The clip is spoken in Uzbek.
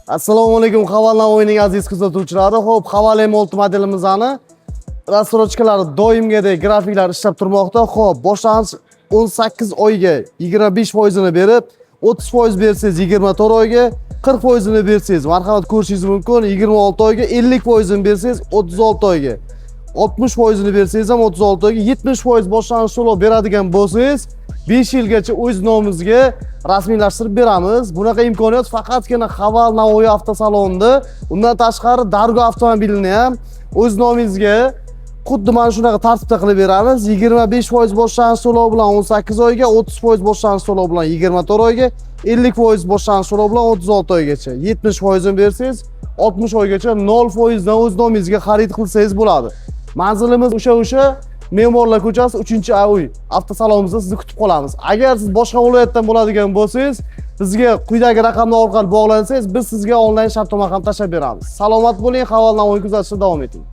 Assalomu alaykum, Haval Navoiyning aziz kuzatuvchilari. Xo'p, Haval M6 modelimizni рассрочка lari doimgidek grafiklar ishlab turmoqda. Xo'p, boshlang'ich 18 oyga 25% berib, 30% bersangiz 24 oyga, 40% bersangiz, marhamat, ko'rishingiz mumkin, 26 oyga, 50% bersangiz 36 oyga. 60% bersangiz ham 36 oyga, 70% boshlang'ich to'lov beradigan bo'lsangiz, 5 yilgacha o'z nomingizga rasmiylashtirib beramiz. Bunaqa imkoniyat faqatgina Haval Navoiy avtosalonida. Undan tashqari Dargo avtomobilini ham o'z nomingizga xuddi mana shunaqa tartibda qilib beramiz. 25% boshlang'ich to'lov bilan 18 oyga, 30% boshlang'ich to'lov bilan 24 oyga, 50% boshlang'ich to'lov bilan 36 oygacha, 70% bersangiz 60 oygacha 0% dan o'z nomingizga xarid qilsangiz bo'ladi. Manzilimiz o'sha Me'morlar ko'chasi, 3 A uy. Avtosalonimizda sizni kutib qolamiz. Agar siz boshqa viloyatdan bo'ladigan bo'lsangiz, bizga quyidagi raqamlar orqali bog'lansangiz, biz sizga onlayn shartnoma ham tashlab beramiz. Salomat bo'ling, Haval Navoiy kuzatishda davom eting.